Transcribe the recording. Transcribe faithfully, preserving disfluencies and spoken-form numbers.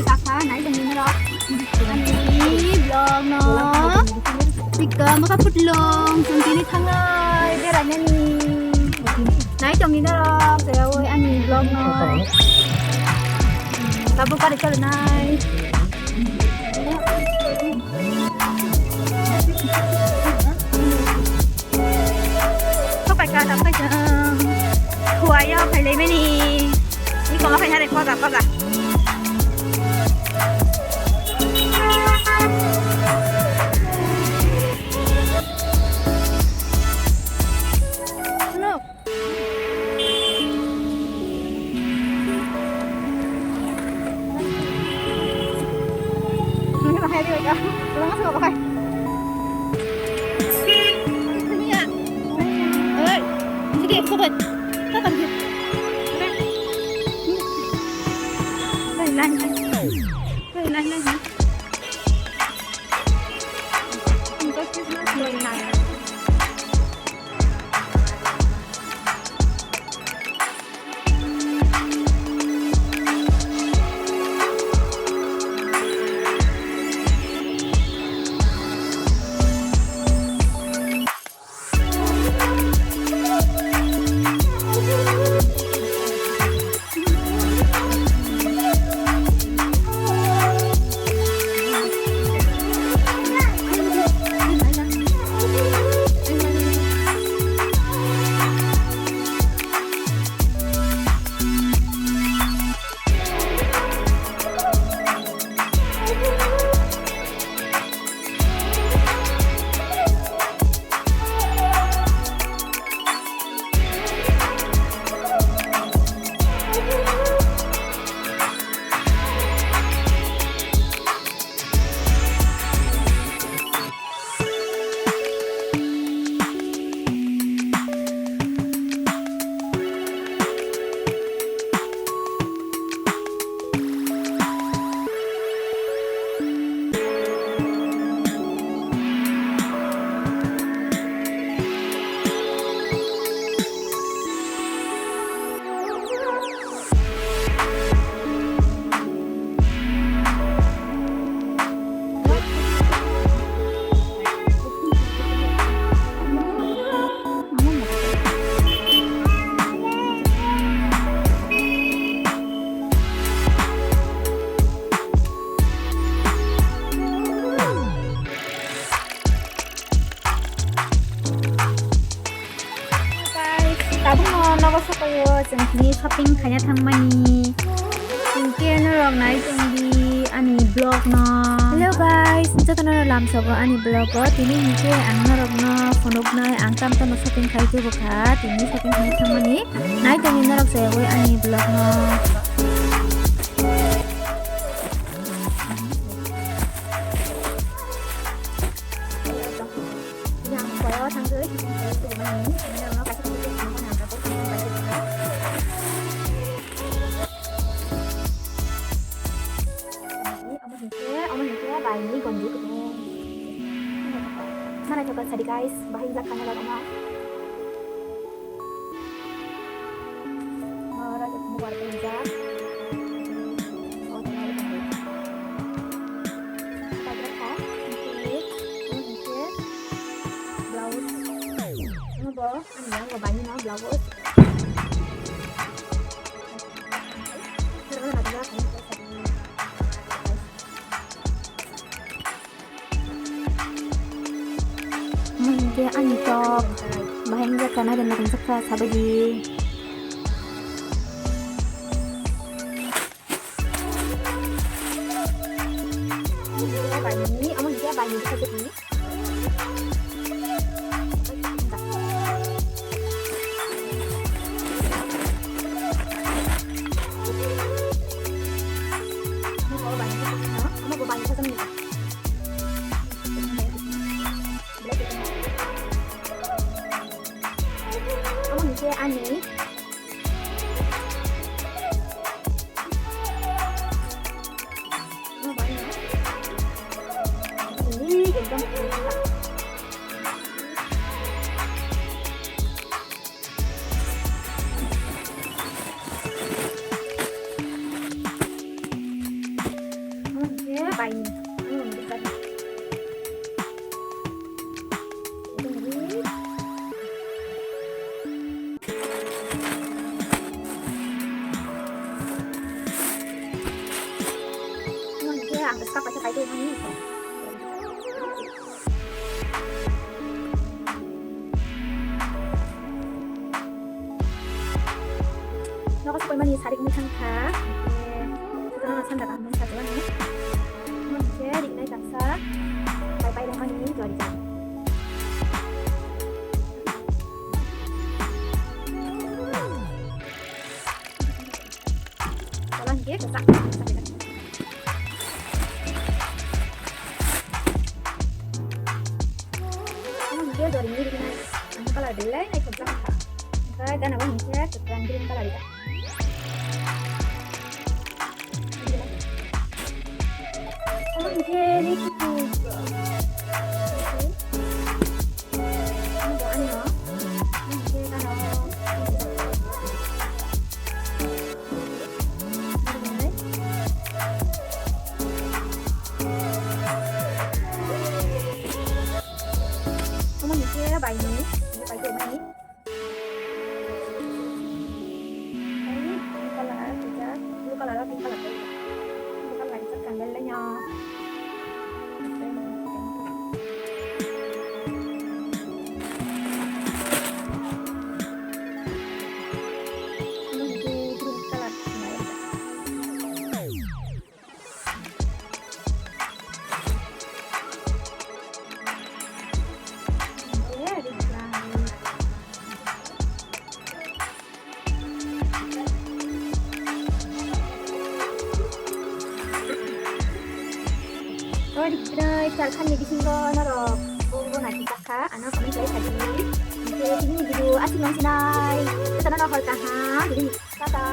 Kaka, nai tongni norok. Ani vlog no. Tikka, maka putlong, chwng tini thangnai, berainani. Nai tongni norok, jayawoi ani vlog no. Tabuk gari chalinai. Sok pai ka, tamo kaisa, um, Khowai o phailaimani. Ni komo khaina re, koja, koja. Look. Guys, tabukno nogo sokoyo, chwng tini shopping khaina thangmani. Hinkhe norok nai tongdi ani vlog no. Hello guys, jotono lamsogo ani vlog o. Tini hinkhe ang norokno phunuknai, ang tamo tamo shopping khai tubukha. Tini shopping khaina thangmani. Nai tongdi norok chayagwi ani vlog no. Yang koyo thangwi, yang koyo tubumani, yang koyo kaisa kaisa tubumani, ang kaisa kaisa tubumani. Omo hinkhe, omo hinkhe baini gonji kutung. Mana thoka sadi guys, bahai jak kanya lagama. Oro mubar penjak. O tengah tengah. Apa berapa? Hinkhe, hinkhe, blouse. Ini bo, ini yang bo banyak no blouse. Terus ada berapa? Omo hinkhe ani tok. Bahai wngjakha, naide naithok wngjakha, sabaidi. Omo hinkhe baini, omo hinkhe baini bwkha twi. Omo hinkhe ani. Omo bai no. Ini ekdom. Ang bwskang paisa paitwi mani. Nogo sokoi mani sarik mui thang kha. Jotono sanda kaham mung sajak ani. Mung khe ringnai taksa. Pai pai rwmani jori jori. Wala hingke kwchak. Ano hingke jori ni rinai. Ano colour belai naithok jak kha. Hingke gana bo hingke kwchwng green colour rijak. Ano hingke ni kuku. Ano bo ano. Ano hingke gana bo. Omo ni khe bai ni, bai ni bai ni. Ai, blue colour, rijak, blue colour, pink colour, blue colour rijak candle lai no. Oi, oi, char khan ni bisingo norok bo bo nai thok kha, ano comment khlai sa di. Hingke tini ni video aswk nang sinai. Jotono no hor kaham. Tata.